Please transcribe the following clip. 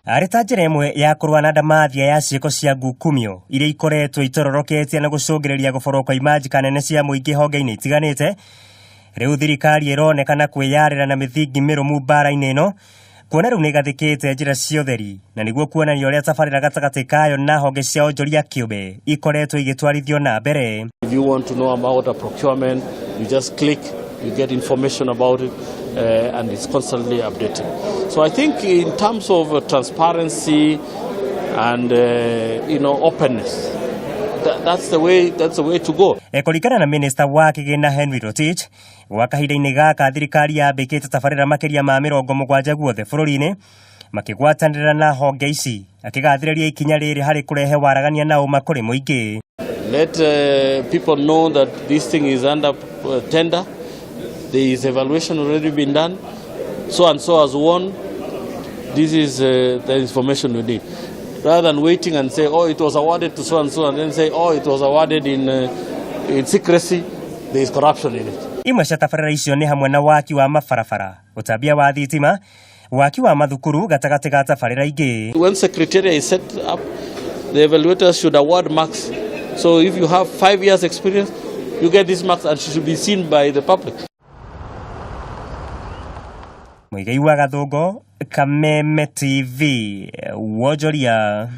Arĩ ta njĩra ĩmwe ya kũrũa na ndamathia ya ciĩko cia ngukumio iria ikoretwo itororoketie na gũcũngĩrĩria gũborwo kwa imanjika nene cia mũingĩ honge-inĩ itiganĩte, rĩu thirikari ĩronekana kwĩyarĩra na mĩthingi mĩrũmu mbara-inĩ ĩno kuona rĩu nĩ ĩgathĩkĩte njĩra cia ũtheri na nĩguo kuonania ũrĩa tabarĩra gatagatĩ kayo na honge cia onjoria kĩũmbe ikoretwo igĩtwarithio na mbere. If you want to know about a procurement, you just click, you get information about it, and it's constantly updated. So I think in terms of transparency and openness, that's the way to go. Kũringana na minista wa kĩgĩna Henry Rotich, gwa kahinda-inĩ gaka thirikari yambĩkĩte tabarĩra makĩria ma 70 guothe bũrũri-inĩ makĩgwatanĩra na honge ici, akĩgathĩrĩria ikinya rĩrĩ harĩ kũrehe waragania na ũma kũrĩ mũingĩ. Let people know that this thing is under tender. There is evaluation already been done. So and so has won. This is the information we need. Rather than waiting and say, "Oh, it was awarded to so and so," and then say, "Oh, it was awarded in secrecy." There is corruption in it. Imwe cia tabarĩra icio nĩ hamwe na waki wa mabarabara, ũtambia wa thitima, waki wa mathukuru gatagatĩ ga tabarĩra ingĩ. When secretariat is set up, the evaluators should award marks. So if you have 5 years experience, you get these marks and should be seen by the public. Muigai wa Gathũngũ, Kameme TV, wonjoria.